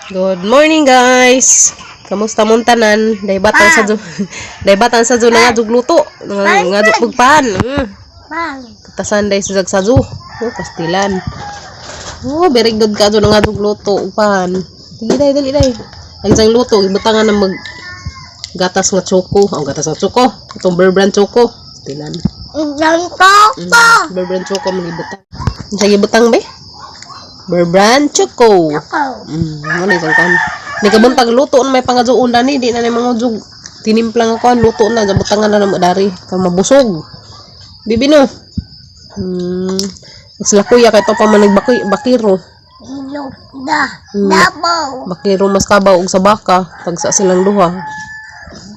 Good morning, guys. Kamusta mong tanan? Day batan sa ju. Day batan sa ju nga luto. Nga nga pugpan. Bang. Katasan day sa sazu. Oh, pastilan. Oh, very good ka nga luto upan. Sige day, dali day. Ang isang luto ibutangan ng mag gatas nga choco. Ang gatas nga choco. Itong Bear Brand Choco. Pastilan. Isang koko. Bear Brand Choco ang ibutang. Ang ibutang be? Bear Brand Choco. Ako. Ano isang kan. Ni kabuntag luto na may pangajuon dani, di na ni mga jug. Tinimpla nga kuan luto na jabutangan na namo dari kay mabusog. Bibi no. Sila kuya kay to pa man nagbaki bakiro. Ilog na. Dabaw. Bakiro mas kabaw og sa baka tagsa silang duha.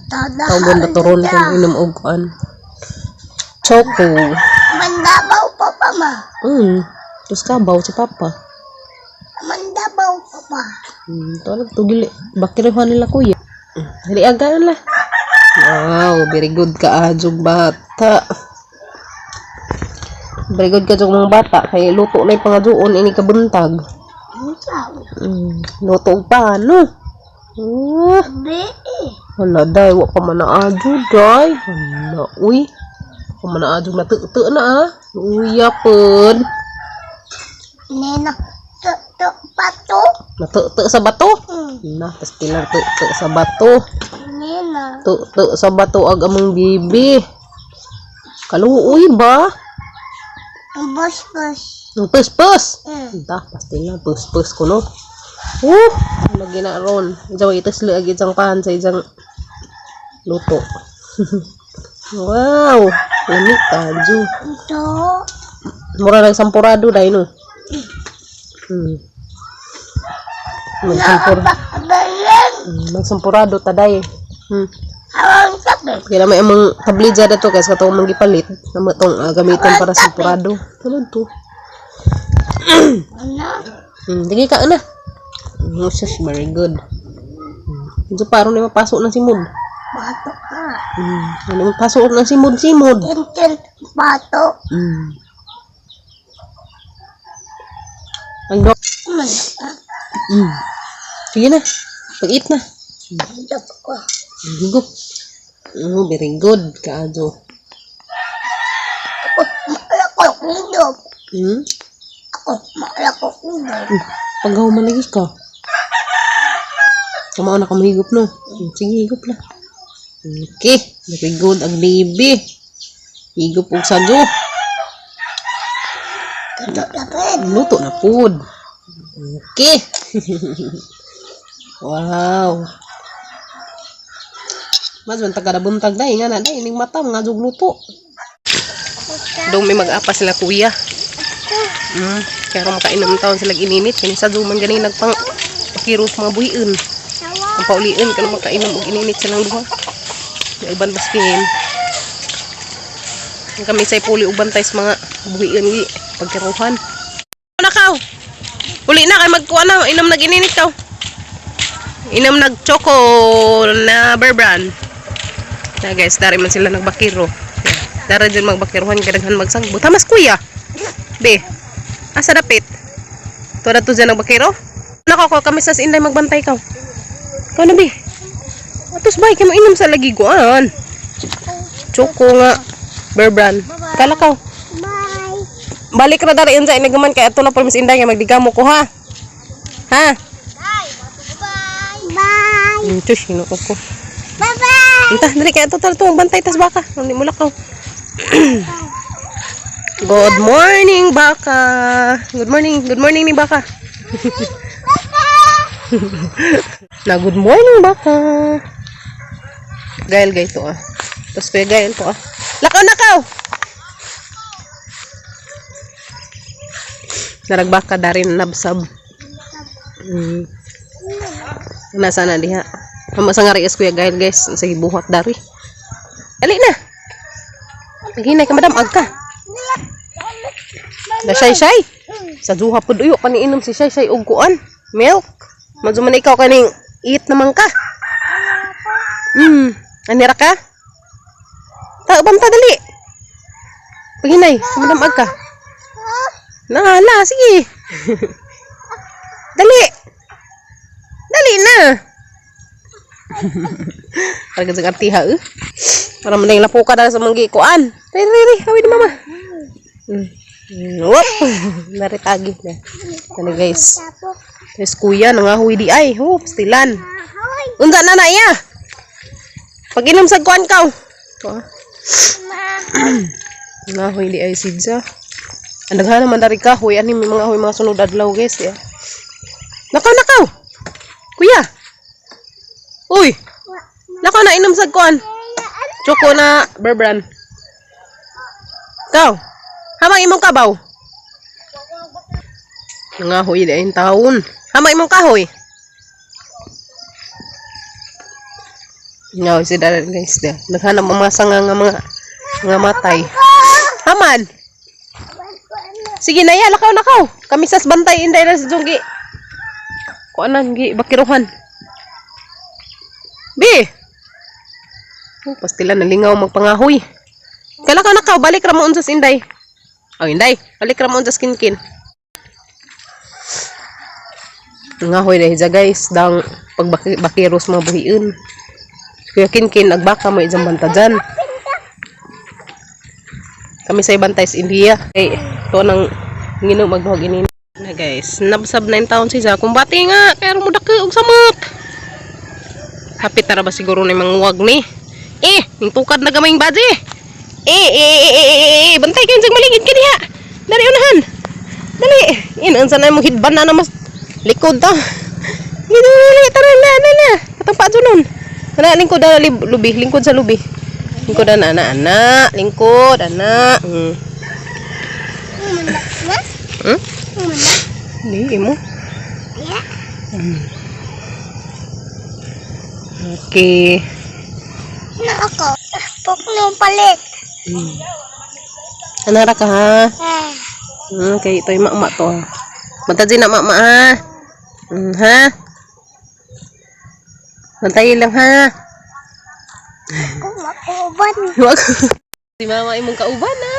Tada. Tawgon na turon kung inom og kuan. Choco. Mandabaw pa pa ma. Terus kabaw si papa. Mandabaw pa pa. To alam to gili. Bakiruhan nila kuya. Dali agaan lah. Wow, very good ka ajog bata. Very good ka jug mga bata kay luto na yung pangaduon ini kabuntag. Ikaw. Luto og paano? Ah, Bi. hala day, wa pa man naadyo day. Hala, uy. Wa pa man naadyo na te na ah. Uya pod. Nena. To pato. Nate sa bato. Hmm. Na, pastilan te sa bato. Nena. Te sa bato ag among bibi. Kaluoy ba? Bus bus. Ang pus-pus. Ta, pastila pus-pus ko no. Lagi na ron. Diyan itas lagi isang pan sa isang luto. Wow, lamig tajo. Ito. Mura lang sampurado dai no. Magsampur, Balen. Magsampurado ta day. Awang sabi. Kaya may among tablidya dato kay sa katong manggipalit namo tong gamiton para sa sampurado. Tulad to. Ano? Sige ka na. Sus, very good. Medyo parang na mapasok ng simod. Bato ka. Ano mapasok ng simod simod. Tintin bato. Ang do. Man. Sige na. Pag-eat na. Ito ko. Higop. Oh, very good. Kaado. Ako, malakok nindog. Ako, malakok nindog. Paghaw man lagi ka. Kamao na ka mahigop no. Sige, higop na. Okay. Very good ang baby. Higop og sago. Ito na rin. Luto na food. Okay. Wow. Mas man taga buntag dai nga na dai ning mata mga jug luto. Dong may mag-apa sila kuya. Pero makainom taon sila ininit kini sa man gani nagpang pakiros mga buhion. Ang paulion kanang makainom og ininit silang duha. May uban baskin. Ang kami say puli uban tay sa mga buhion gi pagkiruhan. Na kaw. Uli na kay magkuha na inom nag ininit kaw. Inom nag choco na Bear Brand. Na guys, dari man sila nagbakiro. Dari din magbakiruhan kadaghan magsangbo. Tamas kuya. Be. Asa dapit? Tuwa to dyan nagbakiro? Nako ko kami sa inday magbantay kaw. Kaw na be. Atos bay kay mo inom sa lagi guan. Choco nga Bear Brand. Kala kaw. Bye. Balik ra dari unsa inagaman kay ato na promise inday nga magdigamo ko ha. Ha? Bye. Bye. Tush, hinuko ko. Bye-bye. Unta, dali kay ato to bantay tas baka. Hindi mo lakaw. Good morning, baka. Good morning ni baka. Na good morning, baka. Gael gay to ah. Tapos kuya Gael to ah. Lakaw nakaw. Naragbaka darin nabsab. Nasa na diha. Amo sa nga rias kuya Gael guys, sa gibuhat dari. Dali na. Hinay ka madam ag ka. Da shay shay. Sa duha pud uyo kaniinom si shay shay og kuan. Milk. Madyo man ikaw kaning eat naman ka. Anira ka? Ta banta dali. Paghinay, madam ag ka. Nahala, sige. Dali. na. Para sa artiha eh. Para man lang lapuka dala sa mga gikuan. Re re re, hawi ni mama. Whoop. Naritagi na. Ano guys? Tapok. Guys, kuya, nangahoy di ay. Oh, pastilan. Ahoy. Unsa na na iya? Pag-inom sa kuan ka. Oh. Ma. Nangahoy di ay sidsa. Ang daghan naman dari kahoy. Ani may mga ahoy mga sunod adlaw guys. Yeah. Nakaw, nakaw! Kuya! Uy! Nakaw na inom sa kuan. Choco na berbran. Kaw! Hamang imong kabaw. Nangahoy di ay taon. Hamang imong kahoy. No, si Dara guys. Da. Naghanap ang mga sanga nga mga matay. Haman! Sige na ya, lakaw lakaw. Kami sas bantay inday na sa junggi. Kuanan gi bakiruhan. Bi. Oh, pastila nalingaw magpangahoy. Kalakaw nakaw, balik ra mo unsa sa inday. Oh, inday, balik ra mo unsa sa kinkin. Nangahoy na hija guys, dang pagbakiros mga buhiin. Kuya Kinkin, agbaka mo ijang banta dyan. Kami sa ibantay sa India. Eh, ito nang nginom magduhag ini. Na guys, nabsab na yung taon siya. Kumbati nga, kaya rumudaki og samot. Hapit na ra ba siguro na yung manguwag ni? Eh, ning tukad na gamay yung baji. Eh, eh, eh, eh, eh, eh, eh, bantay kayo sa maligid ka diha. Dali unahan. Dali. Inunsa na mo hidban na na mas likod ta. Dali, dali, tara na, na, na. Katang pa nun. Kana lingkod na lubi, lingkod sa lubi. Lingkod na ana, ana, lingkod ana. Muna. Ma. Muna. Hindi mo. Ya. Okay. Na ako. Pok no palit. Anara ka ha? Ah. Okay, ito yung mama to. Ha. Bantay na mama ha. Ha? Bantay lang ha. Ako makuban. Wag. Si mama imong kauban ha.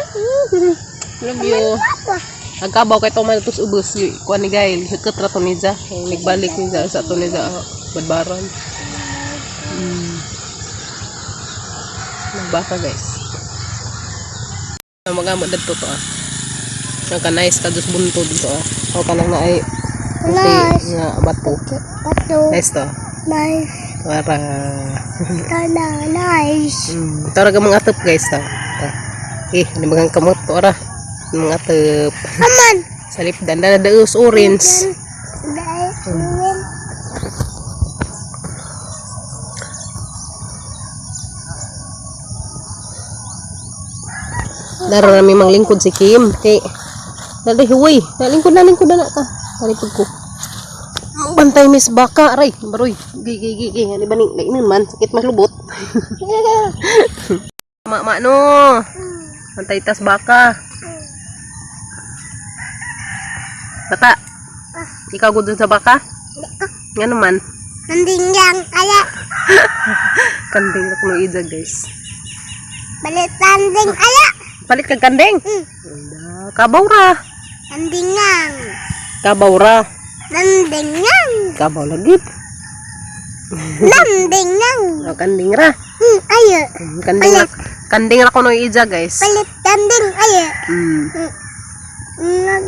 Love you. Papa. Nagkabaw kay Toman tos ubos kuan ni Gail, hikot ra to ni Ja. Nagbalik ni Ja sa to ni Ja badbaran. Nagbaka guys. Magamot dadto to ah. Naka nice ka dos bunto dito ah. O kanang na ay puti Nice. nga bato. Bato. Nice to. Nice. Para Tana. Nice. Tara ka mga atop guys ta. Ta. Eh, ano bagang kamot to ara. Mga atop. Aman. Salip danda na daos orange. Dahil. Dara na may manglingkod si Kim. Kay dali huwi. Nalingkod na lingkod na na ka. Talipod ko. Bantay miss baka aray. Baroy. Gi gi gi gi. Ano ba ni lainan man sakit maslubot. Ma no. Bantay tas baka. Bata. Ikaw gud dun sa baka? Nga naman. Nandingang aya. Kanding na kuno ija guys. Balit nanding aya. Palit kag kanding. Anda, kabaw ra. Nandingang. Kabaw ra. Nandingang. Kabaw lagi. Nandingang. O, kanding ra. Ayo. Kanding ra. Kanding ra kuno ija guys. Palit nanding ayo. Nag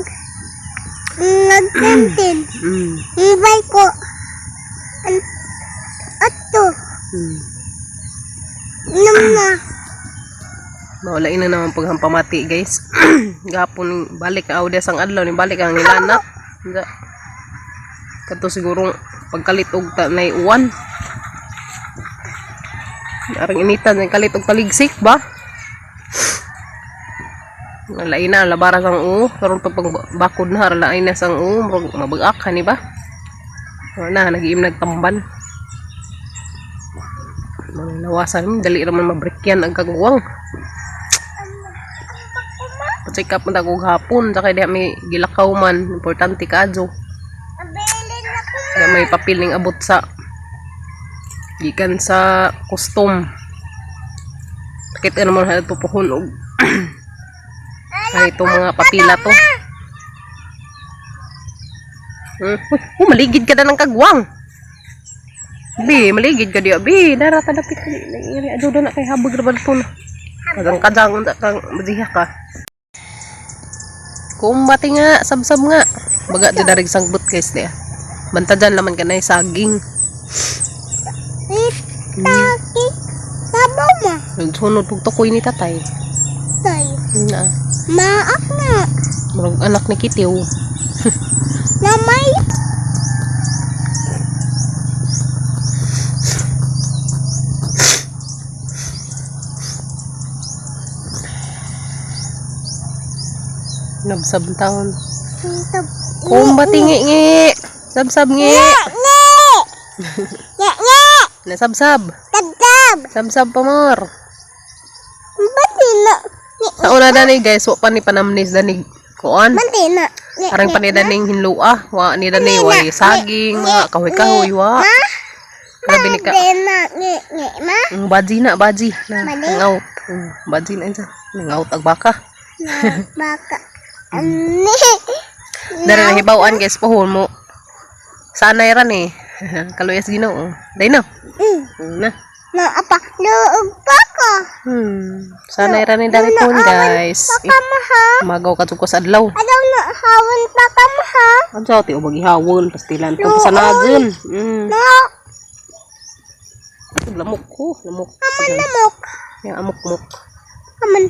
nagkantin. Ibay ko. Ato. Nam na. Mawala ina naman paghampamati guys. Gapon ning balik ang audias ang adlaw ni balik ang nilanap. Nga. Kato siguro pagkalit og ta nay uwan. Arang initan ng kalit og taligsik ba? Lain na labara sang u karon to pag bakod na lain na sang u murag mabag-ak hani ba? Wala na nag-iim nagtamban. Mga nawasan dali ra man mabrikyan ang kagwang. Pa-check up man ta og hapon sa kay diha may gilakaw man importante kaadyo. Abilin ako. Diha may papel ning abot sa gikan sa custom. Sakit ano man ito puhon og ay itong mga papila to. Uy, oh, maligid ka na ng kagwang. Bi, maligid ka diya. Bi, dara ta dapit ka. Iri ado na kay habag ra to na. Kadang kadang unta kang madiha ka. Kumbati nga, sabsab nga. Baga di darig sanggbot, guys, niya. Bantajan laman ka na yung saging. Taki. Sabaw ma. Nagsunod pug tukoy ni tatay. Tay. Na, Maak na. murag anak ni Kitiw. Namay. Nabsab taon. Tab. Kumbati ngi ngi. Sabsab ngi. Nge. Nge nge. Nasabsab. Tab tab. Sabsab pa more. Ba't na? Nge. Sa una dani, guys, wa pa ni panamnis dani kuan. Ba't na? Nge. Arang pa ni daning hinlua, wa ni dani way saging, mga kahoy-kahoy wa. Ma. Grabe ni ka. Ba't na? Nge nge ma. Baji na, baji. Na, Baji? nangaut. Baji na siya. Nangaut ag baka. Na baka. Ani. Dari nahibaw-an, guys, pohon mo. Sanay ra ni. Kaluyas Ginoo. Day na. Na. Na apa? Luog pa ko. Sanay ra ni dari pohon, guys. Pa ka maha. Magaw ka sa adlaw. Adaw na hawon pa ka maha. Ano ti ubag ihawon pastilan ko sa nagon. No. Lamok ko, lamok. Aman namok. Yang amok-mok. Aman.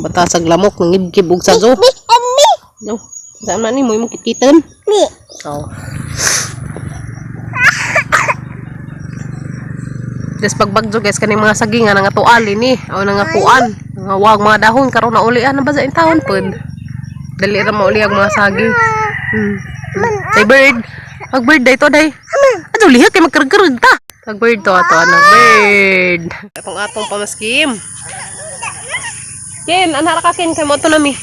Batasag lamok nangibgib og sajo. Bi, ami. Do. Saan man ni mo imong kitkitan? Bi. Oh. Des pagbagyo, guys, kaning mga saging nga nangatuali ni o nangakuan. Nga wag mga dahon karon na uli na ba sa intawon pod. Dali ra mauli ang mga saging. Say bird. Pag bird day to day. Adto liha kay magkargarag ta. Pag bird to ato anak bird. Atong atong pamaskim. Ken, anara ka Ken kay mo to nami.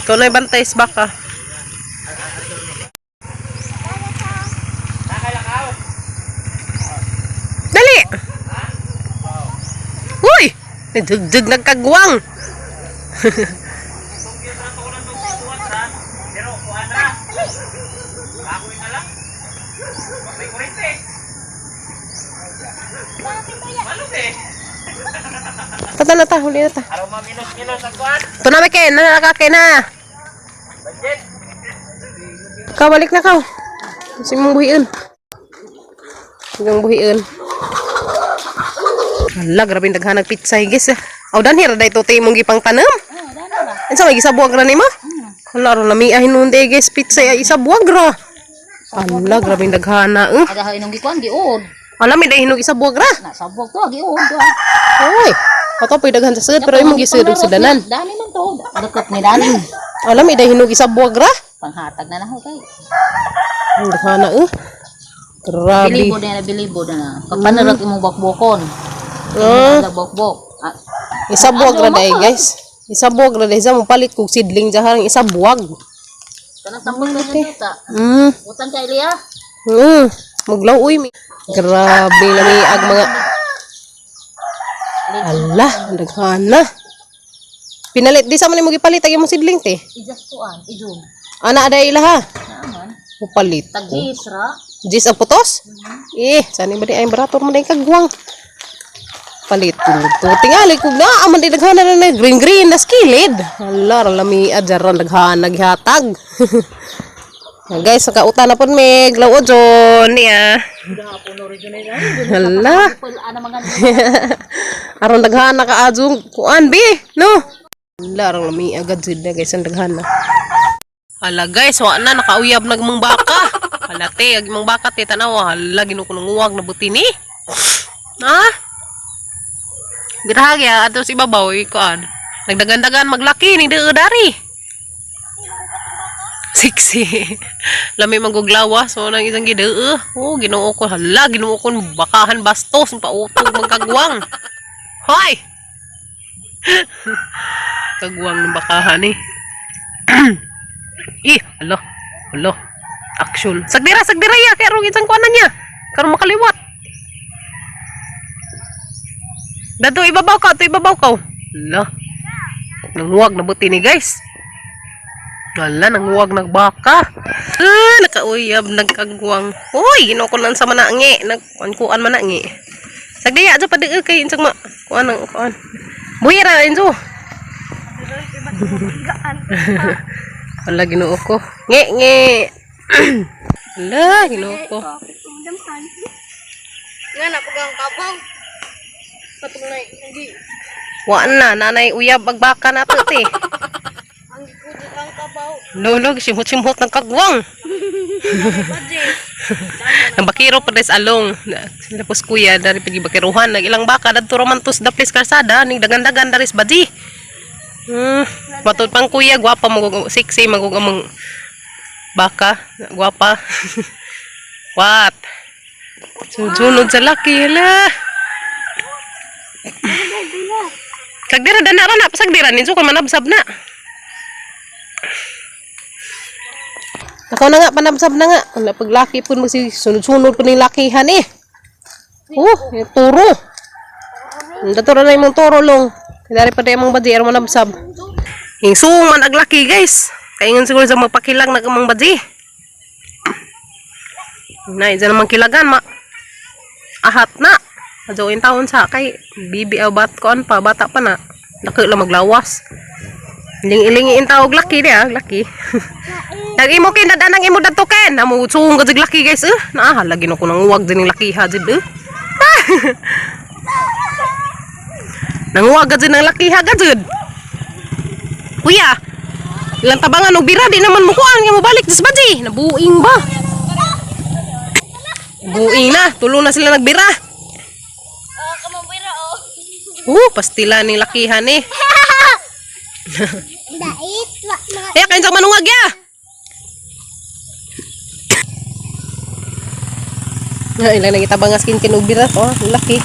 Ikaw na bantay sa baka. Dali! Uy! Nagdugdug nagkagwang. Tata na ta, huli na ta. Ito na, Ken. Nanaka, Ken na. Ikaw, balik na ka. Kasi mong buhiin. Hanggang buhiin. Hala, grabe yung daghanag pizza, guys. Aw, danhir, day to mong gipang tanam. Unsa may gisabuag ra nimo? Hala, ro lami ay hinunde, guys, pizza ay isabuag ra. Hala, grabe yung daghana. Eh. Ada inong gikuan giud. Hala, may day hinog isabuag ra. Na sabog to giud to. Oy, ato po'y daghan sa sud, pero imong gisud og sudanan. Dani man to. Dukot ni dani. Hala, may day hinog isabuag ra. Panghatag na lang kay. Ang daghana eh. Grabe. Bilibo na bilibo na. Pagpanarot imong bakbokon. Ah. Uh. Bakbok. Ah, Isabuag ra day, guys. Isabuag ra day sa mo palit kog sidling jaharang isabuag. Kanang tambal ka nito. Utang kay Elia. Maglaw uy mi. Grabe lami ag mga. Ala, ang daghana. Pinalit di sa man nimo gipalit ag imong sidling te. Ijas kuan, ijum. Ana aday ilaha. Naaman. Mupalit. Tagis ra. Jis ang putos? Eh, sani ba di ay barator mo na yung kagwang. Palit to. Tingali kog na aman di daghana na na green green na skilid. Hala, ra lami adjaran daghana gihatag. Guys, nakauta na pud mi glaw jon niya. Hala. Ana mga Aron daghana ka adjong kuan bi, no? Hala, aron lami agad jud na, guys, ang daghana. Hala guys, wa na nakauyab nag mong baka. Hala te, ag imong baka te tanaw, hala ginukununguwag na buti ni. Ha? Birahag ya ato sa ibabaw kuan. Nagdagan-dagan maglaki ni dari. Sexy. Lami mangguglawa so nang isang gidee. Oh, Ginoo ko, hala Ginoo ko bakahan bastos pautog magkagwang. Hoy. Kagwang ng bakahan eh. Eh, alo. Alo. Action. Sagdira, sagdira ya. Kaya rong isang kuanan niya. Karon makaliwat. Dato ibabaw ka, to ibabaw ka. Alo. Nanghuwag na buti ni, guys. Wala, nanguwag nagbaka. Ah, nakauyab, nagkagwang. Uy, ginoo ko lang sa manangi. Nagkuan manangi. Sagdiya, dyan pa di kay insang ma. Kuan ang kuan. Buhira, Enzo. Wala, ginoo ko. Nge, nge. Wala, ginoo ko. Nga na pag ang kabaw. Patungay hindi. Waan na, nanay uyab, agbaka na to, te. Ang gikudot ang kabaw. Lolo, simhot-simhot ng kagwang. Budget. Ang bakiro pa sa along. Tapos kuya, dari pagi bakiruhan. Nag ilang baka, dadto romantos da place karsada. Ning dagan-dagan dari sa badi. Matod pang kuya, gwapa mo sexy magug among baka, gwapa. What? Sunod sa laki, hala. Kagdira dana ra na, pasagdira ninyo kung manabsab na. Ako na nga, panabsab na nga. Wala paglaki po mo si sunod-sunod po ni lakihan eh. Oh, yung turo. Ang daturo na yung turo long. Dari pa mong badi, aron manabsab. Yung suman ag laki guys. Kaingan siguro sa magpakilang na kamang badi. Na, isa naman kilagan ma. Ahat na. Adyo in taon sa kay bibi aw bat koan pa bata pa na. Dako lang maglawas. Iling-iling in tawag laki di ah, laki. Nag imo kin dadanang imo dadto ken. Amo sung ka jig laki guys eh. Naa lagi no ko nanguwag din laki ha jid eh. Nanguwag ka jud ng laki ha ka jud. Kuya, ilang tabangan og bira di naman mo kuan nga mobalik dis baji. Nabuing ba? Buing na, tulo na sila nagbira. Oh, kamabira oh. Pastila ning lakihan eh. Dait, wa mga Kaya kayo sa manungag ya. Nga, ilang nangita nga skin kinubira to, oh, laki.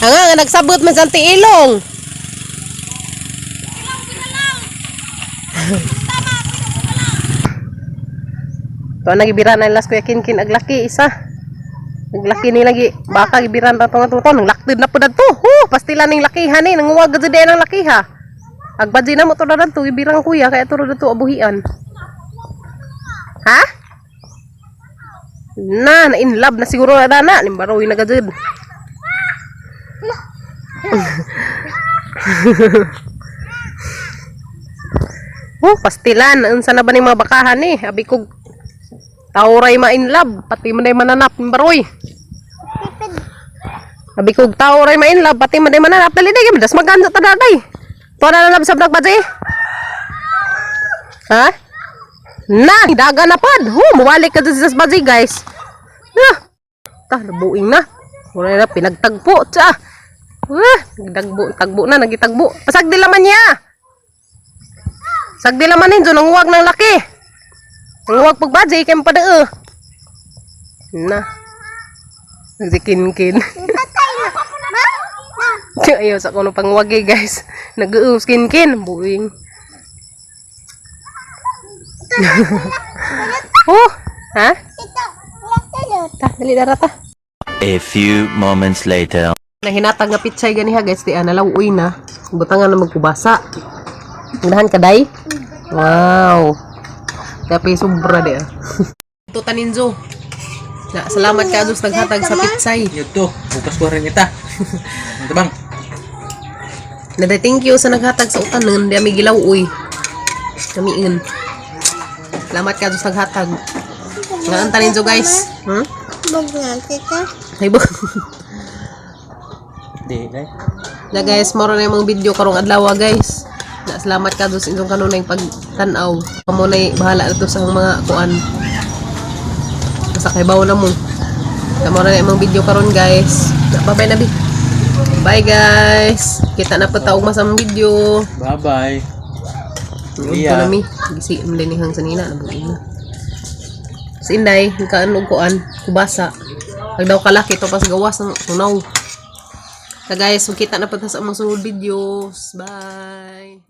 Nga, nga nagsabot man sa ilong. To nagibira na las kuya kinkin ag laki isa. Naglaki ni lagi baka gibiran ta to to nang laktid na pud adto. Hu, pastila ning lakihan ni nanguwag gud ang laki ha. Agbadji na mo to na to gibirang kuya kaya turo dito abuhian. Ha? Na, na in love na siguro na dana ning baroy na gajud. Oh, pastilan unsa na ba ning mga bakahan ni? Abi ko tauray ma in love, pati man day mananap ning baroy. pipid. Abi ko tauray ma in love, pati man day mananap dali day das magansa ta daday. To na lang sab nagbaji. Ha? Na, daga na pod. Hu, muwalik ka sa baji guys. Na. Ta, nabuing na. Wala na pinagtagpo. Tsa. Ah, nagdagbo, tagbo na, nagitagbo. Pasagdi laman niya. Sagdi laman ninyo, nanguwag ng laki. Nanguwag pagbaji, kay mapadao. Na. Nagsikinkin. Tatay na. Ma? Na. Ayaw sa kuno pangwagi guys. Nag-uus kinkin, buing. Oh, ha? Ito. Wala Ta, dali dara ta. A few moments later. Nahinatag nga pitsay ganiha guys, di ana law-uy na. Butangan na magkubasa. Ganahan ka day? Wow. Dapat sobra di ah. Ito taninzo. Na, salamat ka Diyos naghatag sa pitsay. Ito, bukas ko rin ita. Ito bang? Naday, thank you sa naghatag sa utanon. Di ami gilaw uy. Kamiin. Salamat ka Diyos naghatag. Nga ang taninzo guys. Bugnan tita. Ay ba? Di, na. Na guys, moro na yung mga video karong adlaw guys. Na salamat ka Diyos inyong kanunay pagtan-aw. Kamo nay bahala na to sa mga kuan. Basta kay bawo na mo. Na moro na yung mga video karon guys. Na, bye-bye na bi. Bye guys. Kita na po taog mas ang video. Bye-bye. Yung Yeah. na mi. Gisi mo din hang sanina nabuin na. Si Inday, kaan og kuan, kubasa. Pag daw kalaki to pas gawas ng tunaw. So guys, magkita na po ta sa among sunod videos. Bye.